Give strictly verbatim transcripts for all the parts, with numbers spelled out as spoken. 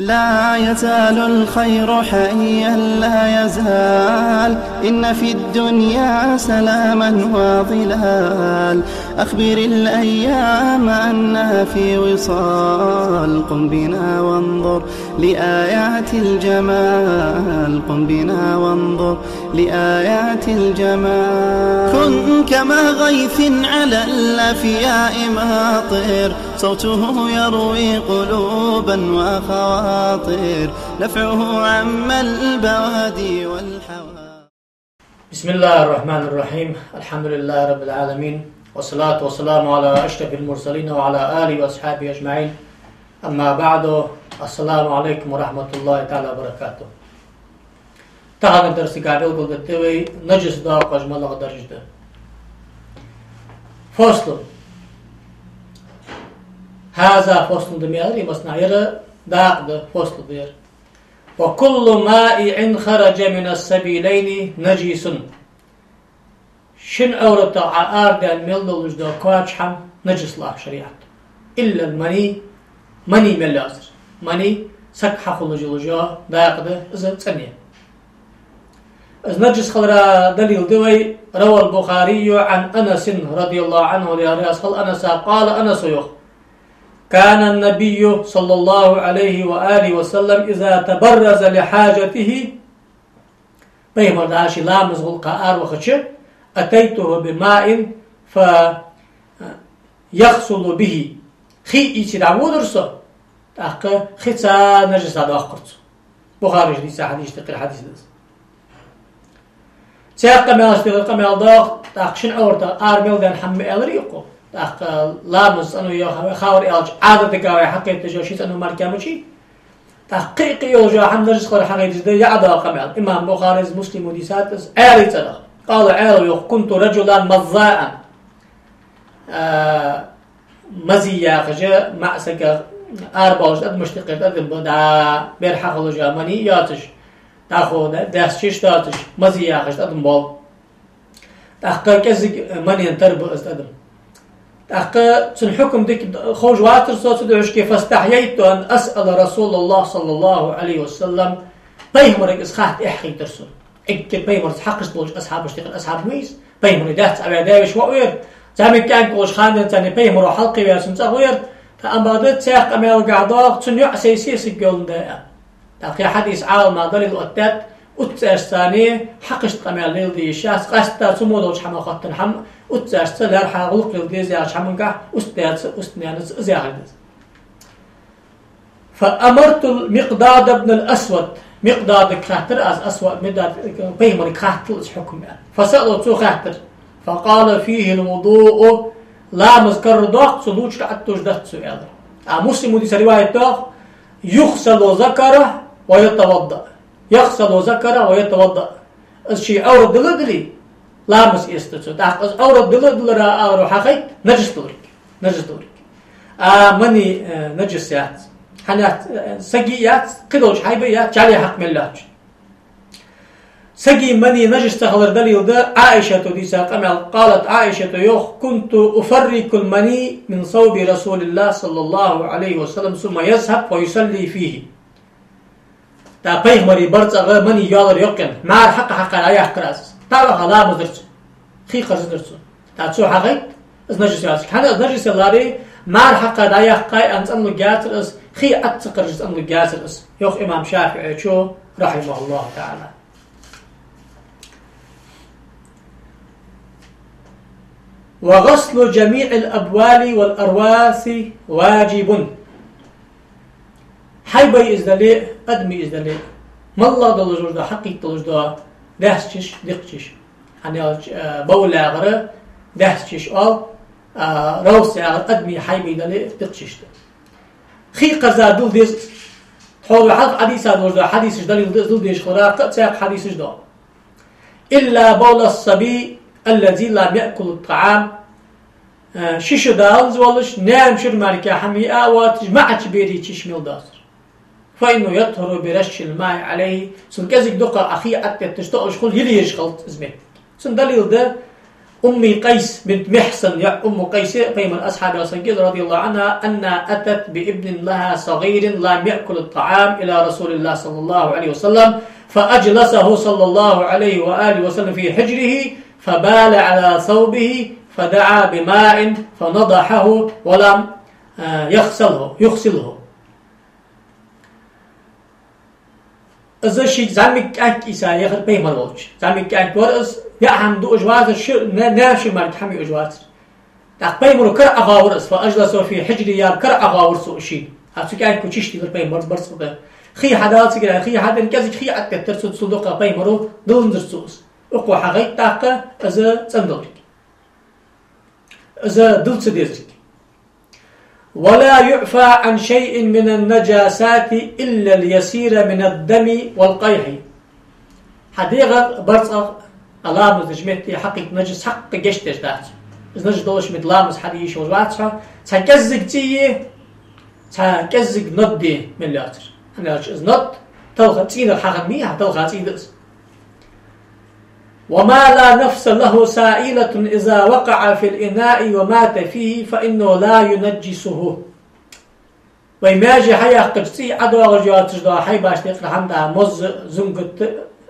لا يزال الخير حيا لا يزال، إن في الدنيا سلاما وظلال. أخبر الأيام أنها في وصال، قم بنا وانظر لآيات الجمال، قم بنا وانظر لآيات الجمال. كن كما غيث على الأفياء ماطر، صوته يروي قلوبا وخواطر، نفعه عم البوادي والحواضر. بسم الله الرحمن الرحيم. الحمد لله رب العالمين، والصلاة والسلام على أشرف المرسلين وعلى آله وأصحابه أجمعين. أما بعد، السلام عليكم ورحمة الله تعالى وبركاته. Таханарча дарсага белгалдергда вай нажас доакъош малагӀа дарж да. فصل. هذا فصل да ма аьларий массанахьа, ер дакъа да, فصل да ер. وكل مائع خرج من السبيلين نجس. Шин Ӏовратах Ӏоарадаьнна мел долаш дола кхоачаш хӀама нажас лу шарӀо. إلا المني, мани мел йоацар. Мани саг хьахулаш йола дакъа да, из цӀена я. Из нажас хилара далил да вай: روى البخاري عن أنس رضي الله عنه, Даьла раьза хилва Анаса, قال, Анаса йоах: كان النبي صلى الله عليه وآله وسلم إذا تبرز لحاجته, пайхамар дӀа ший ламаза гӀулакха аравахача, أتيته بماء فيغسل به, хий ийца дӀаводара со, тӀаккха хица нажас доаккхар цо. Бухарийс дийца хьадис да, кхы хьадис да из. Цхьаькха къамаьлаш тӀа къамаьл доагӀа, тӀаккха шин Ӏовратах ара мел даьнна хӀама ма аьларий укхо. ТӀаккха ламаз цӀено я хабар аьлча, Ӏаза дика вай хьакхеташ я ший цӀено мара кхы ма яций. ТӀаккха кхы а кхы а йолаш йола хӀама нажас хилар хьахайташ да яа доагӀа къамаьл. Имам Бухарийс, Муслима дийцад из, Ӏаьлий цӀерах. قال, Ӏаьлас йоах: كنت رجلا مزاء. А, мазий яхаш, маӀа сагах арабоалаш адамашта юкъера адам ба, дӀа бер хьахулаш, мани йоацаш, дӀахо даьсса чиш доацаш, мазий яхаш адам бола. ТӀаккха кӀезига манена тара ба из адам. ТӀаккха цун хьукам дика ховш вацар со, цудухьа فاستحييت أن أسأل رسول الله صلى الله عليه وسلم, пайхамарга из хатта эхь хийтар сона. Эггара пайхамарца хьакхашта болча асхьабашта юкъера асхьаб ма вий из, пайхамара даьца Ӏоваьнна ваьвеш вола вар, зӀамига кӀаьнк волча хана денз царна пайхамаро хьалкхеваьча цӀагӀа вар, тха амма да цхьаькха къамаьлагахьа доагӀа, цун йоӀ сай сесаг йолаш да аьнна. ТӀаккха ер хьадис Ӏаламнаха далил оттадаьд, уццашца царна хьакхашта къамаьл леладе йиш яц, къаьстта цу мо долча хӀамах хоттаденна хӀама, уццашца лаьрхӀа гӀулакх леладе деза яхача хӀамангахьа, уццадаьца, уццанена из яхар да из. فأمرت المقداد بن الأسود, Микъдадага хаьттар аз, Асвад, Микъдад, пайхамарга хаттал из хьукам аьнна. فسألته, цо хаьттар. فقال: فيه الوضوء, ламаз карара доаккх цо, лувчар Ӏотташ дац цо, аьлар. А Муслима дийца риваят доагӀа: يغسل ذكره ويتوضأ. يغسل ذكره ويتوضأ. Из ший Ӏоврат дила а диле, ламаз эца цо. ТӀаккха из Ӏоврат дила а дилара агӀор хьахайт нажас долга. Нажас долга. А мани, э, нажас яц. ХӀана яц, э, сага яц, кхыдолча хьайба яц, жӀале хьакха мел йоацаш. Сага мани нажас ца хилара далил да Ӏаишата дийца къамаьл. قالت, Ӏаишата йоах: كنت أفرك المني من ثوب رسول الله صلى الله عليه وسلم ثم يذهب فيصلي فيه. ТӀаккха пайхамара барзкъа чу мани йоалар йоккхийна, мӀара хьакха-хьакха дӀаяьккхар аз из. ТӀаккха ваха ламаз дир цо. Хий кхаржадар цо. ТӀаккха цо хьахайт из нажас яц. ХӀана из нажас яларе, мӀара хьакха дӀаяьккхай аьнна цӀенлургьяцар из, хий Ӏо ца кхаржа цӀенлургьяцар из, йоах имам ШафиӀийс, رحمه الله تعالى. وغسل جميع الأبوال والأرواث واجب. Хьайбай из дале а, адамий из дале а, моллагӀа долаш да, хьакхийтта долаш да, даьсса чиш, дикха чиш. ХӀана аьлча, э, бавл яхар даьсса чиш оал, а равс яхар адамий хьайбай дале а, дикха чиш да. Хий кхаржа дила деза. Тхьовра хьалха хьадийца долаш да, хьадисаш далил да, дила дезаш хилара, кхы а цхьаькха хьадисаш да. إلا بول الصبي الذي لم يأكل الطعام. Э, ши шу даланза волаш, наьна шура мара кхы хӀама йиа а воацаш, маӀача бера чиш мел доацар. فإنه يطهر برش الماء عليه. Цунна кӀезига дукха а хий Ӏотетташ тоъаш хул, йила езаш хилац из моттиг. Цун далил да أم قيس بنت محصن, я Умму Къайс, пайхамара асхьабех саг я из, رضي الله عنها, أنها أتت بابن لها صغير لم يأكل الطعام إلى رسول الله صلى الله عليه وسلم، فأجلسه صلى الله عليه وآله وسلم في حجره، فبال على ثوبه، فدعا بماء، فنضحه، ولم، آه، يغسله، يغسله. Из шийга зӀамига кӀаьнк ийца яхар пайхамар волча. ЗӀамига кӀаьнк вар из, яа хӀама дуаш вацар, ши-, на-, наьна ши марка хӀама юаш вацар. ТӀаккха пайхамара кара Ӏоховра из, فأجلسه في حجره, яр кара Ӏоховра цо шийна. А цу кӀаьнко чиштийлар пайхамар барзкъа да. Хий хьадала цигара, хий хьадена, кӀезига хий Ӏотеттар цо, цул дукха пайхамара дилланзар цо из. Укхо хьагойтар тӀаккха из цӀендаларг. Из дилла ца дезарг. ولا يعفى عن شيء من النجاسات إلا اليسير من الدم والقيح. Хьа дегӀах, барзкъах, а ламаз деча метте хьакхийттача нажас хьакха гешт деш дац. Из нажас долаш метте ламаз хьаде йиш йолаш вац хьо, цхьа кӀеззига цӀий, цхьа кӀеззига нод де мел йоацар. ХӀана аьлча из нод талха цӀийнах хьахинна мий, хьа талха цӀий да из. وما لا نفس له سائلة إذا وقع في الإناء ومات فيه فإنه لا ينجسه. Вай маьже хьаяьккхача, цӀий ӀодоагӀаш йоацаш дола хьайбаш декъар хӀама да, моз, зунгат,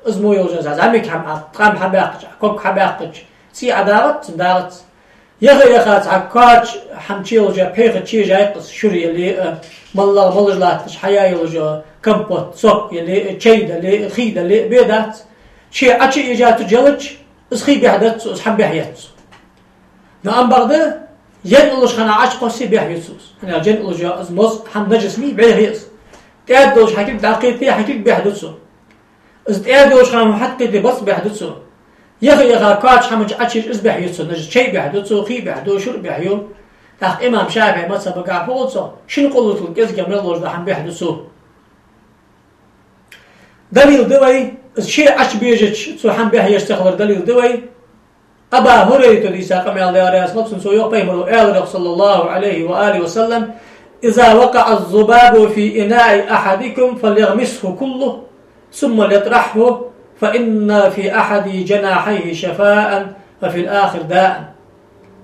из мо йолаш йола зӀамига хӀама, а ткъам хьабаьккхача, а ког хьабаьккхача, цӀий ӀодагӀац, дагӀац. Яха-яха цхьа коч хӀама чуйолаш йола, пхьегӀа чуйожа йоаккх из, шура яле а, моллагӀа молаш латташ хьаяь йолаш йола компот, сок яле а, чай дале а, хий дале а, бе дац. Ше Ӏочуйижача, ялча, из хий бӀехдац цо, из хӀама бӀехъяц цо. Но ам бакъда, енна уллаш хана Ӏочукхоссе бӀехъю цо из. ХӀана аьлча енна уллаш йола из моз хӀама нажас мий, бӀеха я из. ТӀаьда долаш хьа кулг дӀакхете, хьа кулг бӀехду цо. Из тӀаьда йолаш хана хьакхете, барзкъа бӀехду цо. Яха-яха коч хӀама чу Ӏочуйижача, из бӀехъю цо, нажас чай бӀехду цо, хий бӀехду, шура бӀехъю. ТӀаккха имам ШафиӀий мазхӀабагахьа фу оал цох, шин къуллугӀатал кӀезигагӀа мел долаш дола хӀама бӀехду цо. Далил да вай, из ше Ӏочубежача цо хӀама бӀехъеш ца хилара далил да вай. Абу ХӀурайрата дийца къамаьл да, Даьла раьза хилва цунна, цо йоах, пайхамара аьлар йоах, صلى الله عليه وآله وسلم: إذا وقع الذباب في إناء أحدكم فليغمسه كله ثم ليطرحه فإن في أحد جناحيه شفاء وفي الآخر داء.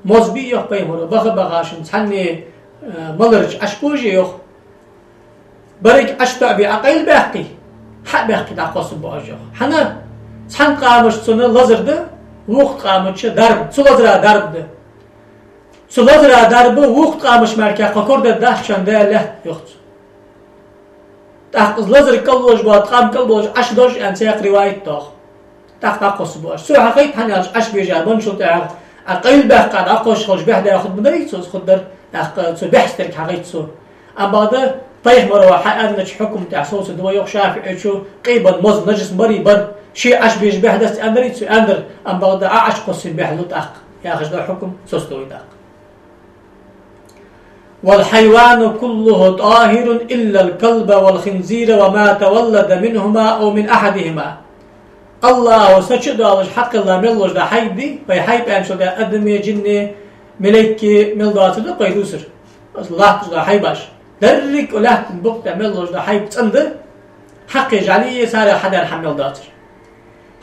Моз бе, йоах пайхамара, баха-баха шун цхьанне, э, маларча Ӏочубоже, йоах. Беррига Ӏочутоабе, Ӏокъайлабаьккхе, хьабаьккхе дӀакхоссаргба оаш, йоах. ХӀана? Цхьан ткъамашта цунна лазар да, вокха ткъамашта дарба, цу лазара дарба да. Цу лазара дарба вокха ткъамашта мара кхы корадергдац шун Даьла лаьтта, йоах цо. ТӀаккха из лазар кӀалволаш бола ткъам кӀалболаш Ӏочудожаш аьнна цхьаькха риваят доагӀа. ТӀаккха дӀакхоссаргба оаш. Цо хьахайт, хӀана аьлча Ӏочубежа бенначул тӀехьагӀа, Ӏокъайлабаьккха дӀакхоссаш хилча бӀехдаь хургба, ма дарий цо из хургдар, тӀаккха цо бӀехстарг хьахайт цо. Ам бакъда пайхамара хьааьннача хьукма тӀа совцаргда вай, йоах ШафиӀийчо, къе бенна моз нажас ма барий, бар, ше Ӏочубежа бӀехдац аьннадарий цо, аьннадар, ам бакъда Ӏа Ӏочукхоссача бӀехлу тӀаккха, яхаш дола хьукм соцаду вай тӀаккха. والحيوان كله طاهر إلا الكلب والخنزير وما تولد منهما أو من أحدهما. АллахӀа сачудоалаш хьакхелла мел долаш дола хьайба дий, вай хьайба аьнначул тӀехьагӀа адаме, жинне, малейке мел доацар да-кх вай дувцар. Из латташ дола хьайбаш. Деррига лаьттан букъа тӀа мел долаш дола хьайба цӀена да, хьакхе жӀали а, царех хьадаьр хӀама мел доацар.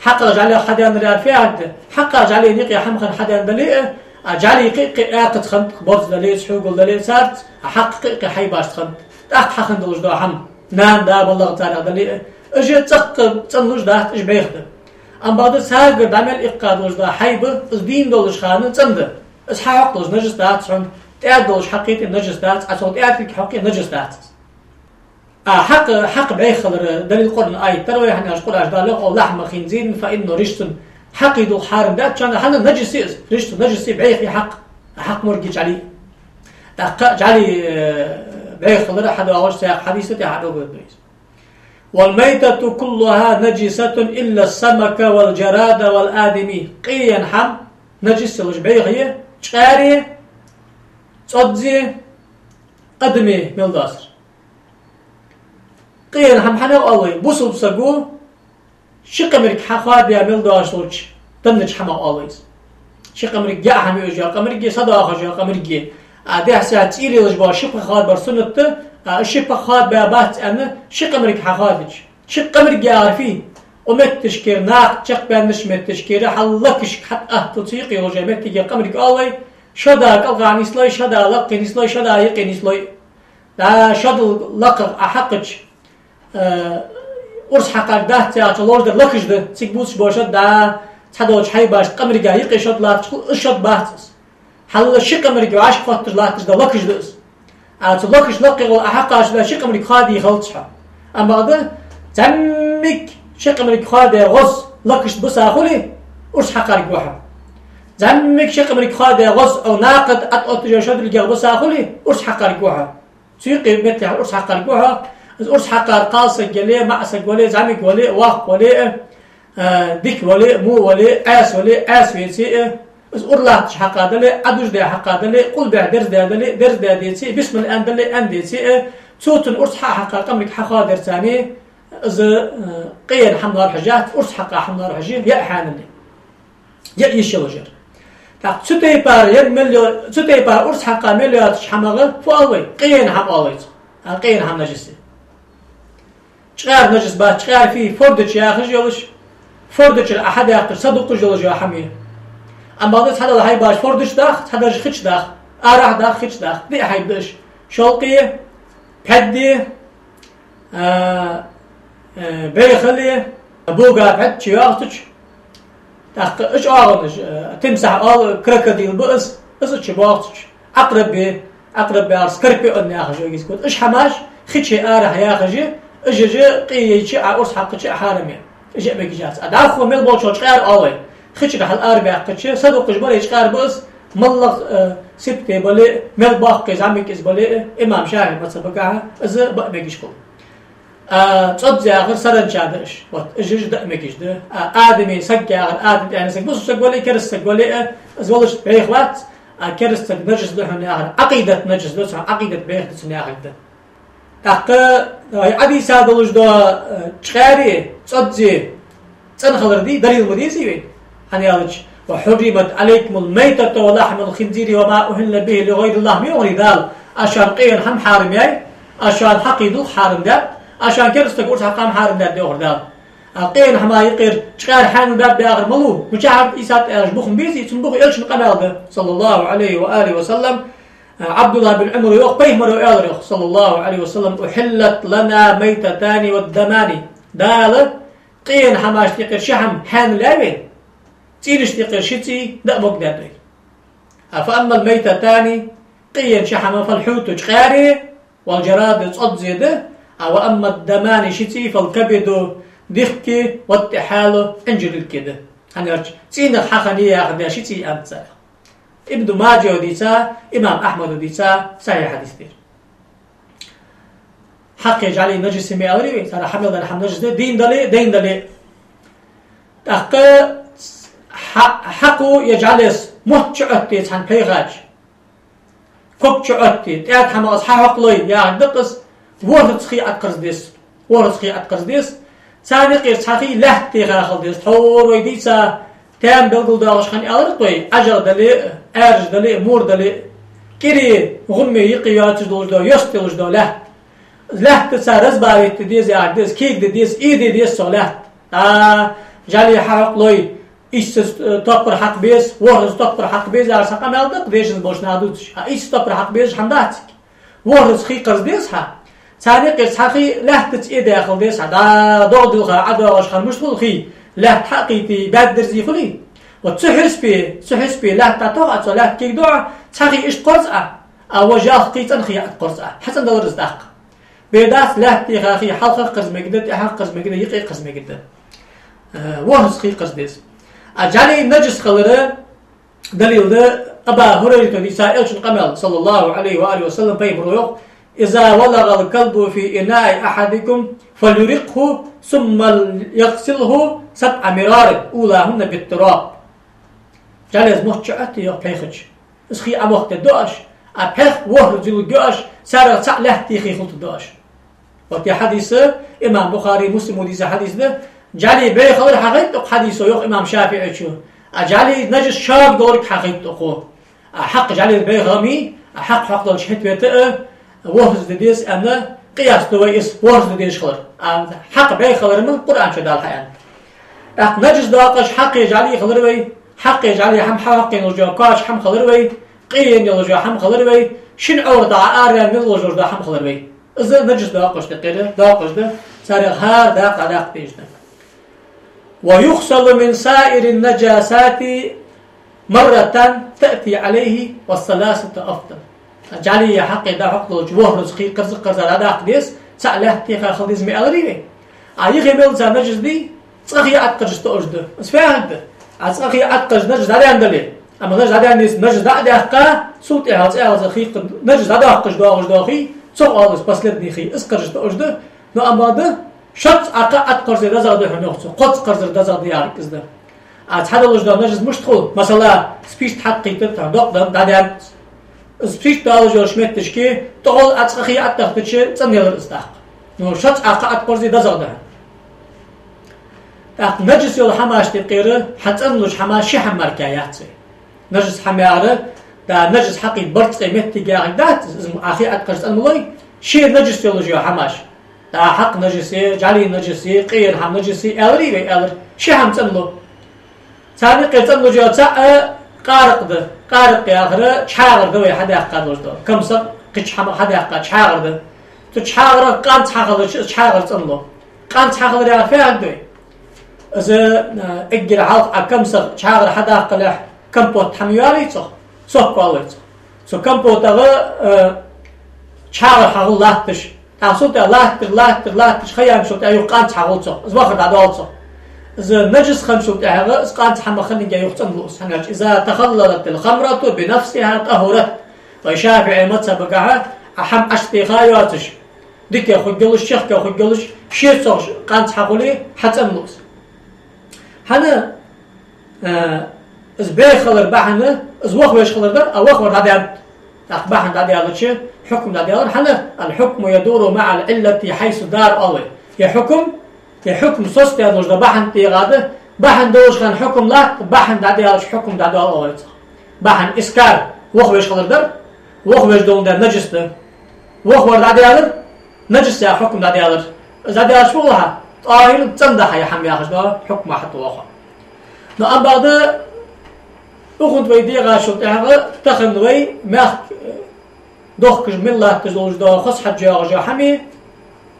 Хьакхал жӀалех хьадаьннар яр фу яхар да? Хьакха жӀален юкъе хӀама хинна хьадаьнна дале а, а жӀали кхы а кхы а аьккхаца хиннад-кх, борз дале а, цхьогал дале а царца, а хьакха кхы а кхы хьайбашца хиннад. ТӀаккха хьахинна долаш дола хӀама, нана, да, моллагӀа царех дале а, уж цӀаккха цӀенлуш дац, уж бӀеха да. Ам бакъда царгара дӀа мел иккха долаш дола хьайба, из дийна долаш хана цӀена да. Из хьахьокх долаш нажас дац хьона, тӀаьда долаш хьакхийте нажас дац, Ӏа цох тӀаьда кулг хьокхе нажас дац из. А хьакха, хьакха бӀеха хилара далил Къуръан аят дар вай, хӀана аьлча Къуръан чу Дала йоах: لحم خنزير فإنه رجس. Хьакхий дулх хьарам дац шоана, хӀана, нажас я из, رجس, нажас я, бӀеха я хьакха, хьакха морг я, жӀали. ТӀаккха жӀали, э, бӀеха хилара хьадоагӀаш цхьаькха хьадис да, тӀехьа дӀадоладу вай из. والميتة كلها نجسة إلا السمك والجراد والآدمي. Къе енна хӀама нажас йолаш бӀеха я, чкъаьра я, цӀоз я, адаме мел доацар. Къе енна хӀама хьанах оал вай? Бусалба саго ши къамарг хьахоадаяь мел доацаш долча деннача хӀамах оал вай из. Ши къамарг, яа хӀама юаш йола къамарг, са доахаш йола къамарг. А дехьа-сехьа цӀий лелаш бола ши пхи хоадабар суннат да, а ши пхи хоадабаь бац аьнна, ши къамарг хьахоадача. Ши къамарг яхар фуй? Укх метташкара, накха чакхбаьннача метташкара, хьал лакхашка хьатӀааттача юкъе йолча моттиге къамарг оал вай, шо да кӀалха нийслой, шо да лакхе нийслой, шо да юкъе нийслой. ДӀа шо да лакхагӀа Ӏа хьакхача, э, урс хьакхарг дац яхача ловш дар лакхаш да, цига бувцаш бола шо да, цхьадолча хьайбашта къамарга юкъе шо да латташ хул, из шо да бац из. Хьал ши къамарг вӀашка хотташ латташ да лакхаш да из. А цу лакхаш лакхе гӀолла Ӏа хьакхача да ши къамарг хоадий хилац хьо. Амма бакъда, зӀамига ши къамарг хоадаь гӀоз лакхашта биса хуле, урс хьакхарг ва хьо. ЗӀамига ши къамарг хоадаь гӀоз, укх накха тӀа Ӏоотташ йола шо дилгех биса хуле, урс хьакхарг ва хьо. Цу юкъе меттехь урс хьакхарг ва хьо. Из урс хьакхар кхалсаг яле, маӀасаг вале, зӀамига вале, воккха вале, а, дика вале, во вале, Ӏеса вале, Ӏеса веце, а, из ура латташ хьакха дале, Ӏадужде хьакха дале, къулбехьа дерзадаь дале, дерзадаь деце, бисмилла аьнна дале, аьнна деце, а, цо цунна урс хьа а хьакха, къамарг хьахоадарца ма, из, а, къеяна хӀама лоархӀаш яц, урс хьакха хӀама лоархӀаш я, я хьанал. Я йиш йолаш яр. ТӀаккха цу тайпара ер мел йо-, цу тайпара урс хьакха мел йоацача хӀамах фу оал вай? Къеяна хӀама оал вай цох. А, къеяна хӀама нажас я. Чкъаьра нажас бац, чкъаьра фуй, форда чу яхаш йолаш, форда чура Ӏа хьадаьккхача садукхаш йолаш йола хӀама я. Амма бакъда цхьадола хьайбаш форда чу дах, цхьадараш хи чу дах, арахьа дах, хи чу дах, диъ хьайба да уж. Шолкъе, пхьаьдде, а, э, бӀехале, бога пхьаьд чу йоагӀача, тӀаккха уж оагӀонаш, э, тимсахь оал, крокодил ба из, из чу боагӀача, Ӏакъраб я, Ӏакъраб яхар скорпион яхаш я вайцига. Вот уж хӀамаш хи чу, арахьа яхаш я, уж, уж къе яйча а, урс хьакхача а хьарам я. Уж а мегаш яц. А дӀахо мел болчох чкъаьра оал вай. Хи чура хьал арабаьккхача, садукхаш баре чкъаьра ба из, моллагӀа, э, сибате бале, мел боккхий зӀамига из бале, имам ШафиӀий мазхӀабагахьа из ба а мегаш хул. А, цӀодз яхар саранча да уж. Вот, уж, уж да а мегаш да. А, адами саг яхар, адами тӀехьа саг, бусалба саг вале, кераста саг вале, а, из валарца бӀеха вац, а, кераста саг нажас да хьона яхар, Ӏакъидат нажас да, цун Ӏакъидат бӀеха да цун яхар да. ТӀаккха, а, Ӏадийса долаш да, а, чкъаьри, цӀодзи, цӀена хилар дий, далил ма дезий вайна. ХӀана аьлча: «وحرمت عليكم الميتة ولحم الخنزير وما أهل به لغير الله», ма йоахий Дала. Аз шоана къеяна хӀама хьарам яьй, аз шоана хьакхий дулх хьарам даьд, аз шоана кераста сага урс хьакха хӀама хьарам даьд, йоахар Дала. А къеяна хӀаман юкъера чкъаьра хьанал баьб яхар малув? Мичахьара Ӏийсад аьлча бух ма безий, цун бух Элчан къамаьл да, صلى الله عليه وآله وسلم. А, Ӏабдуллахь бин Ӏумара йоах, пайхамара аьлар йоах, صلى الله عليه وسلم: «أحلت لنا ميتتان ودمان». Дала къеяна хӀамашта юкъера ши хӀама хьанал яьй вайна, цӀийнашта юкъера ши цӀий даа могаргдаьд вайна. А, «فأما الميتتان», къеяна ши хӀама, «فالحوت», чкъаьри, «والجراد», цӀодзи да, а, «وأما الدمان», ши цӀий, «فالكبد», дихки, «والطحال», Ӏинжирлилг да. ХӀана аьлча цӀийнах хьахиннай яхаш да ши цӀий аьннад цар. Ибн Маджа дийца, имам Ахьмада дийца сахьихь хьадис да ер. Хьакха е жӀали нажас я ма аьларий вай, цар хьа мел дар хӀама нажас да, дийна дале, дайна дале. ТӀаккха хьа-, хьакхо е жӀалес мотт чуӀоттае цхьан пхьегӀа чу, ког чуӀоттае, тӀаьда хӀамах из хьахьокхалой яхар да-кх из, ворхӀазза хий Ӏоткъарза деза. ВорхӀазза хий Ӏоткъарза деза. Царна юкъера цхьа хий лаьтта теха хила деза. Тхьовра вай дийца, таьма белгалдоахаш хинна аьлар-кх вай, ӀажагӀа дале а, Ӏаьржа дале а, мора дале а, кӀире, гӀумме юкъе йоацаш долаш дола, йост йолаш дола лаьтта. Лаьттаца разбавить де деза яхар да из, кегаде деза, ийде деза цох лаьтта. ДӀа жӀали хьахьокхалой, ийсазза, э, топпар хьакха беза, ворхӀазза топпар хьакха беза яхар цхьа къамаьл да-кх дешаза болча наха дувцаш. А ийсазза топпар хьакха безаш хӀама дац цига. ВорхӀазза хий къарза деза хьа. Царна юкъера цхьа хий лаьттаца ийдаь хила деза хьа. ДӀа догӀа дилха ӀодоагӀаш хинна мишта хул хий? Лаьтта хьа а кхийтте, баьддерзий хулий? Вот цу хьисапе, цу хьисапе лаьтта тохаш, цо лаьтта кегадоахаш, цхьа хий иштта кхорза Ӏа, а вож ялх хий, цӀена хий Ӏоткъорза Ӏа. ХьацӀендаьлар из тӀаккха. Бер дац, лаьтта теха хий хьалха а къарза мегаргда, тӀехьа а къарза мегаргда, юкъе а къарза мегаргда. Э, ворхӀазза хий къарза деза. А жӀали нажас хилара далил да Абу Хурайрата дийца Элчан къамаьл, صلى الله عليه وآله وسلم, пайхамара йоах: «إذا ولغ الكلب في إناء أحدكم فليرقه ثم ليغسله سبع مرار أولاهن بالتراب». ЖӀалес мотт чуӀоттае, йоах, пхьегӀа чу. Из хий Ӏомохкадергда оаш, а пхьегӀа ворхӀазза йилургья оаш, царех цаӀ лаьтта теха хилийтаргда оаш. Вот ер хьадис имам Бухари, Муслима дийца хьадис да. ЖӀали бӀехалар хьахайт укх хьадисо, йоах имам ШафиӀийчо. А жӀали нажас шога долга хьахайт укхо. А хьакха жӀалера бӀеха ма йий, а хьакха хьокхадалча хӀета вета а ворхӀазза де деза аьнна, къияс ду вай из ворхӀазза де дезаш хилар. А хьакха бӀехалар ма Къуръан чу Дала хьааьннад. ТӀаккха наджас доакъаш хьакхе жӀали хилар вай, хьакхе жӀали хӀама хьахьокхийна луш йола кхоачаш хӀама хилар вай, къеян йолаш йола хӀама хилар вай, шин Ӏоврата Ӏоараяьнна мел луш йола хӀама хилар вай. Из наджас доакъаш да, кхера доакъаш да, царех хӀара дакъа дакъа дезаш да. ويغسل من سائر النجاسات مرة تأتي عليه والثلاثة أفضل. ЖӀали хьакхе дӀахьокхаш долча ворхӀазза хий кхарза-кхарза дӀадаккха деза, цаӀ лаьтта теха хила деза ма аьларий вай. А юхе мел ца наджас дий, цкъа хий Ӏоткъаржа тоъаш да. Из фу яхилга да? А цкъа хий Ӏоткъаржа наджас дӀадаьнна дале, амма наджас дӀадаьнна нийса, наджас дӀа а даьккха, цул тӀехьагӀа цкъа ялза хий, наджас дӀадоаккхаш доагӀаш дола хий, цох оал из последний хий, из кхаржа тоъаш да. Но амма да, шозза Ӏокха Ӏоткъарза дезагӀа да хьона йоах цо, кхозза кхарзар дезагӀа да яхилга из да. А цхьа долаш дола наджас мишта хул, масала, спирт хьакхийтар тхьа докъ дан дӀадаьнна. Спирт долаш йолча метташка тӀагӀолла а цкъа хий Ӏотахийтача цӀенъялар из тӀаккха. Но шозза Ӏокха Ӏоткъарза дезагӀа да хьона. ТӀаккха наджас йола хӀамаш тӀа кхера, хьа цӀенлуш хӀамаш ши хӀама мара кхы яц вай. Наджас хӀама яхар, да, наджас хьакхийта барзкъа моттиг яхилга дац, из Ӏа хий Ӏоткъаржа цӀенлой, ше наджас йолаш йола хӀамаш. Да, хьакха наджасе, жӀали наджасе, къеян хӀама наджасе, аьларий вай, аьлар, ши хӀама цӀенлу. Царна юкъе цӀенлуш йола цаӀ къаракъ да. Къаракъ яхар чхьагӀар да вай хьадаьккха долаш дола. Камсах кхыча хӀамах хьадаьккха чхьагӀар да. Цу чхьагӀарах къанз хьахилча, из чхьагӀар цӀенлу. Къанз хьахилар яхар фу яхилга да вай? Из, э, эггара хьалха Ӏа камсах чхьагӀар хьадаккхалехь, компот хӀама йоалий цох, сок оалий цох. Цу компотах, э, чхьагӀар хьахул латташ. ТӀаккха цул тӀехьа латтар, латтар, латташ ха яьнначул тӀехьа юха къанз хьахул цох, из вахар дӀадоал цох. Из наджас хинначул тӀехьагӀа из къанз хӀама хиннаргья юха цӀенлу из. ХӀана аьлча, إذا تخللت الخمرة بنفسها طهرت. Вай ШафиӀий мазхӀабагахьа, Ӏа хӀама Ӏочутеха йоацаш, дика хургйолаш, чехка хургйолаш, ше цох къанз хьахуле, хьацӀенлу из. ХӀана, э, из бӀеха хилар бахьан, из вахавеш хилар дар, а вахавар дӀадаьннад. ТӀаккха бахьан дӀадаьлча, хьукм дӀадаьлар, хӀана, الحكم يدور مع العلة حيث دار, оал вай. Е хьукм, е хьукм соцадаь долаш да бахьан тӀагӀа да, бахьан долаш хана хьукм латт, бахьан дӀадаьлча хьукм дӀадоал, оал вай цох. Бахьан искар, вахавеш хилар дар, вахавеш долаш да наджас да. Вахавар дӀадаьлар, наджас яха хьукм дӀадаьлар. Из дӀадаьлча фу хул хьа? ТӀахӀир, цӀена да хьа ер хӀама яхаш да, хьукма хьатӀавоагӀа. Но амма бакъда, укхунца вай дегӀачул тӀехьагӀа, тахан вай мехка, э, дохкаш мел латташ долаш да, хоза хьаж йоагӀаш йола хӀама,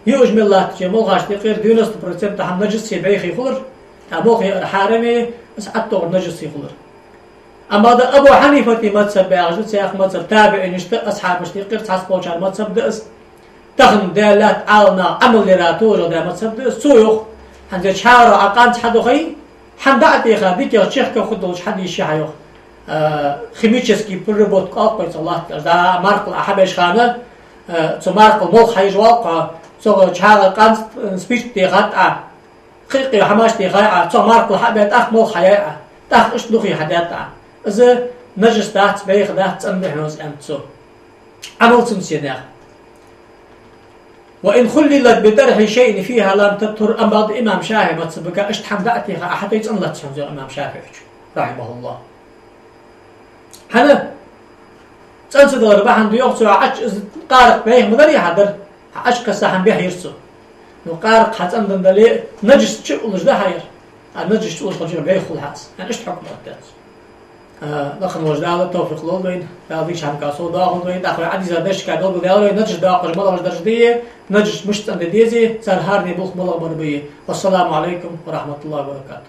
юаш мел латтача молхаш тӀа кхера девяносто процент хӀама наджасе бӀехий хулар, а молхе ара хьараме, из ӀотӀатохар наджасе хулар. Амма да Абу Хьанифата мазхӀаб яхаш да, цхьа мазхӀаб, табиӀинашта, асхьабашта юкъера цхьацца болчар мазхӀаб да из. Тахан Даьла лаьтта Ӏаламнаха Ӏамал яра товжа да мазхӀаб да из. Цо йоах, хӀанз чхьагӀара Ӏа къанз хьадохе, хӀама дӀа а теха, дикагӀа чехка хургдолаш хьаде ше хьа йоах. Э, химически переработка оал-кх вай цох латташ. Да, маркъал Ӏа хьабеш хана, э, цу маркъал молха хьаеш валкха, цох чхьагӀа къанз, э, спирт техад Ӏа. Кхы-кхы хӀамаш техай Ӏа, цох маркъал хьабаь, тӀаккха молха хьаяй Ӏа, тӀаккха иштта духе хьадаьд Ӏа. Из наджас дац, бӀеха дац, цӀена да хьона из, аьннад цо. Ӏамал цунца я наха. وإن خللت بطرح شيء فيها لم تطهر, амма бакъда имам ШафиӀий мазхӀабага иштта хӀама дӀа а теха Ӏа хьатой, цӀена лац хьона из, йоах имам ШафиӀийс, رحمه الله. ХӀана? ЦӀена ца далара бахьан да йоах цо, Ӏочу из къаракъ бӀеха ма дарий хьа дар, хьа Ӏочу кхесса хӀама бӀеха йир цо. Но къаракъ хьа цӀена дале, наджас чу уллаш да хьа ер. А наджас чу уллаш хилча бӀеха хул хьа из. ХӀана иштта хьукм оттадаьд цо. А, лакха волча Дала товфикъ лолда вайна, Дала дийша хӀамага совдоахалда вай, тӀаккха вай Ӏодийша дешашка долга Дала вай, наджас доаккхаш малагӀаш дараш дий, наджас мишта цӀена де дезий, цар хӀаране болх малагӀа бар бий. والسلام عليكم ورحمة الله وبركاته.